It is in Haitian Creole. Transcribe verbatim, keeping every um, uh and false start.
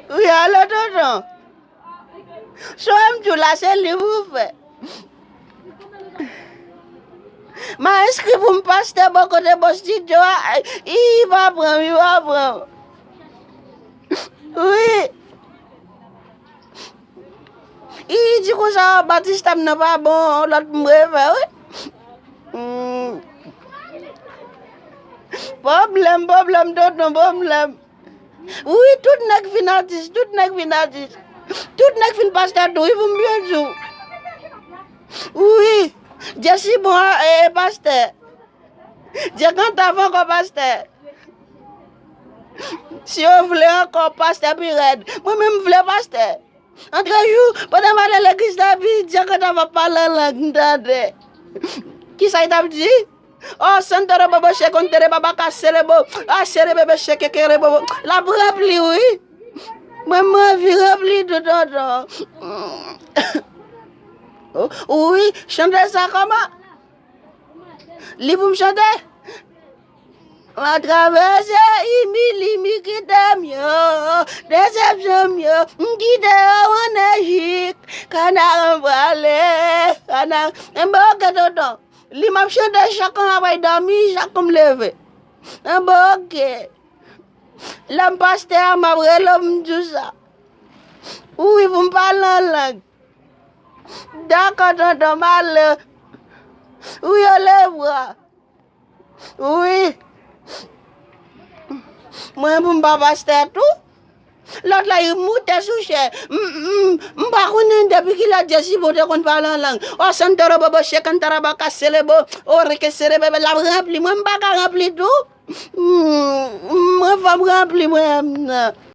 Wi, alo, tonton. Sa w ap di w la, se liv ou fè. M a enskri pou m pastè bò kote bò estidyo a. I pa pran m, i pa pran m. Wi. I di konsa, batista m nan pa bon, lòt m refè, wi. Hmm. Pwoblèm, pwoblèm, tonton, pwoblèm. Wi, tout nèg vin atis, tout nèg vin atis. Tout nèg vin pastè tou, wi, pou m byen di w. Wi, Jesi bon, e, pastè. Dye Kantav ankò pastè. Si yo vle ankò pastè pi rèd. Mwen menm m vle pastè. Antre jou, pandan m ale legliz la, epi Dye Kantav ap pale an lang, m tande. Kisa l t ap di? Oh, santoro bobo, shekontere baba, kaserebo, aserebebe, shekekere bobo. L ap ranpli, wi. Mwen, mwen anvi ranpli tou, tonton. Oh, wi, chante sa kòman? Li pou m chante? M a travèse imili, mi kite m yo, desepsyon m yo, m kite yo an Ejip, kana m prale, kana, enben oke tonton. Li m ap chante chak an apre dòmi, chak an m leve. Enben oke. Lè m pastè a, m ap rele w, m di w sa. Wi, pou m pale an lang. Dakò, tonton, m ale. Wi, yo leve. Wi. Mwen, pou m pa pastè tou. Lòt la, li moute sou chè. M, m, m pa konnen depi kilè Jesi bon te konn pale an lang. O santoro bobo, shekantarabaka, selebo, o reke serebebe, l ap ranpli. Mwen, m pa ka ranpli tou. M, mwen, fò m ranpli mwen menm nan.